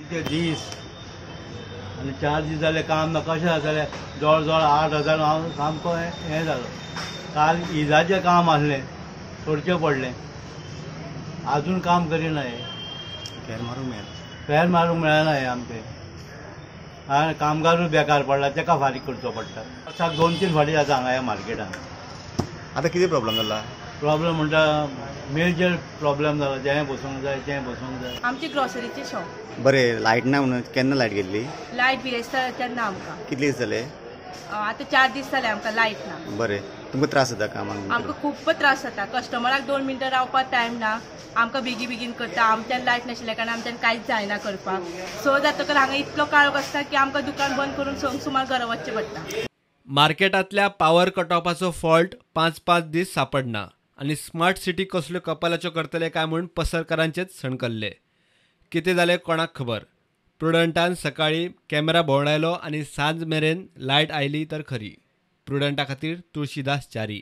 इतके दीस आनी 4 दीस जाले काम ना, कशें जातलें? जवळ जवळ 8,000 हांव सामको हें जालो. काल इजाचें काम आसलें, सोडचें पडलें, आजून काम करिना. हें फेर मारूंक मेळना, फेर मारूंक मेळना हें आमचें. आनी कामगारूय बेकार पडला, तेका फारीक करचो पडटा. वर्साक 2-3 फावटी जाता हांगा ह्या मार्केटान. आतां कितें प्रॉब्लम जाला? प्रॉब्लम म्हणटा मेजर प्रॉब्लम जाला, जें बसूंक जाय तें बसूंक जाय. आमची ग्रॉसरीची शॉप. बरें, लायट ना म्हणून केन्ना लायट गेल्ली? लायट बिरेस्तार तेन्ना आमकां. कितले दीस जाले? आतां 4 दीस जाले आमकां लायट ना. बरें, तुमकां त्रास जाता कामाक? आमकां खूब त्रास जाता. कस्टमराक 2 मिनटां रावपाक टायम ना, आमकां बेगी बेगीन करता. आमच्यान लायट नाशिल्ल्या कारणान आमच्यान कांयच जायना करपाक. 6 जातकर हांगा इतलो काळोख आसता की आमकां दुकान बंद करून 6 सुमार घरा वचचें पडटा. मार्केटांतल्या पावर कटऑफाचो फॉल्ट 5-5 दीस सापडना आनी स्मार्ट सिटी कसल्यो कपालाच्यो करतले काय म्हूण पसरकारांचेच सणकल्ले. कितें जालें कोणाक खबर. प्रुडंटान सकाळीं कॅमेरा भोंवडायलो आनी सांज मेरेन लायट आयली तर खरी. प्रुडंटा खातीर तुळशीदास च्यारी.